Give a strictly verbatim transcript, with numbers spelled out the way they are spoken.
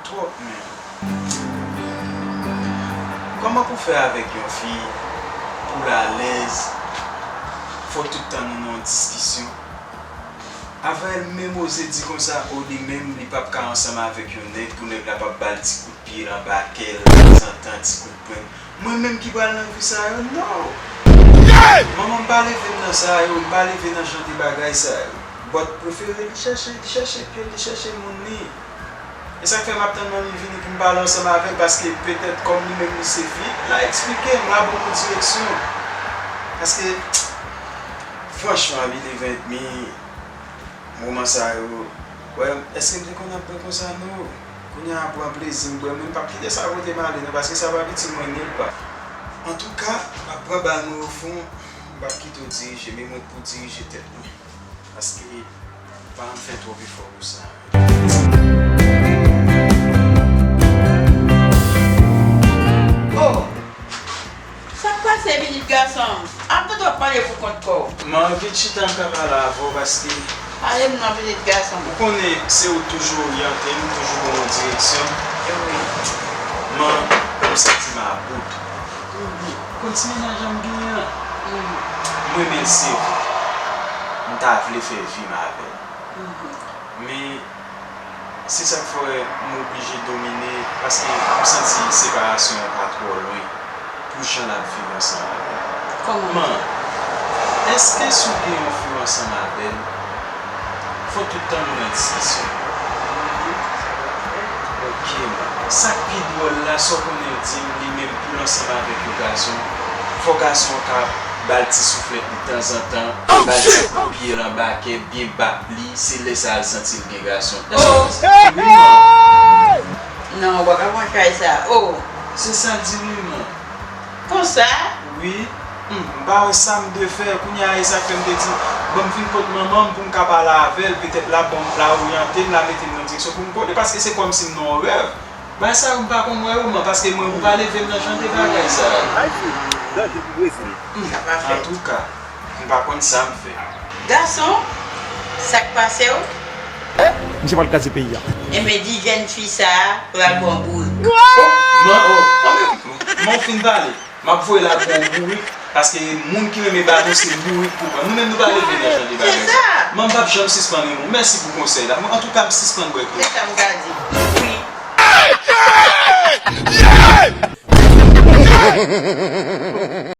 Twòp menm. Kòman pou fè avèk yon fi pou l alèz, fò tout tan nou nan yon diskisyon avè l, menm oze di konsa, o, li menm li p ap ka ansanm avèk yon nèg pou nèg la p ap ba l ti kout pye l anba kè l tanzantan, ti kout pwen. Mwen menm ki pral nan vi sa yo, no! Manman m pa leve m nan sa yo, m pa leve nan jan de bagay sa yo. But prefere li chèche, li chèche pye l, li chèche moun li. E sa k fè m ap tann manmi vini pou m pale ansanm avè l, paske petèt kòm li menm li se fi, l a eksplike m, l a ban m yon direksyon. Paske, franchman, believe me, moman sa yo, wè, èske m te konn ap bwè konsa? No. Kounye a pran plezi m bwè, men m p ap kite sa pote m ale non, paske sa p ap itil mwen nil pa. Antouka, m ap pran bal mwen o fon, m p ap kite w dirije, men mwen k pou dirije tèt mwen. Paske pa janm fè twòp efò pou sa. Oh! Sa k pase, pitit gason? Ap gen twòp pale pou kont kò w. M anvi chita m ka pale avè w paske pale m non, pitit gason. Ou konnen se ou toujou oryante m, toujou ban m yon direksyon. Wi. Man, m santi m about. Ou konn ti mennaj an m genyen an? M renmen l se vre. M ta vle fè vi m avè l. Men, se sa k fè m oblije domine, paske m santi separasyon an pa twò lwen pou jan n ap viv ansanm avè l. Kòman? Man, èske si w gen yon fi w ansanm avè l, fò tout tan nou nan diskisyon? Ok, man. Sa k pi dwòl la, sa w konnen l di m, li menm pou l ansanm avèk yon gason, fò gason an ka ba l ti souflèt li tanzantan, ba l ti kout pye l anba kè, byen bat li, se lè sa a l santi l gen gason. Wi, man. Non, ou pa ka pran chay sa. Oh. Se sa l di wi, man. Konsa? Wi. Hmm, m pa wè sa m dwe fè. Kounye a, e sa k fè m te di, ban m vin kot manman m pou m ka pale avè l. Petèt l ap ban m, l a oryante m, l a mete m nan direksyon pou m konnen, paske se kòmsi m nan yon rèv. Bagay sa yo m pa konn wè yo, man, paske mwen, ou pa leve m nan jan de bagay sa yo. Hmm, antouka, m pa konn sa m fè. Gason, sa k pase w? Misye pral kraze peyi a. Enben, di jèn fi sa a pou l al pran bourik. Oh, man, oh, oh, men, man, w fin pale. M ap voye l al pran yon bourik, paske moun ki renmen baton, se bourik pou pran. Nou menm, nou pa leve nan jan de bagay sa. Man, m p ap janm sispann renmen w. Mèsi pou konsèy la. Antouka, m sispann bwè kleren. Se sa m ka di. Wi.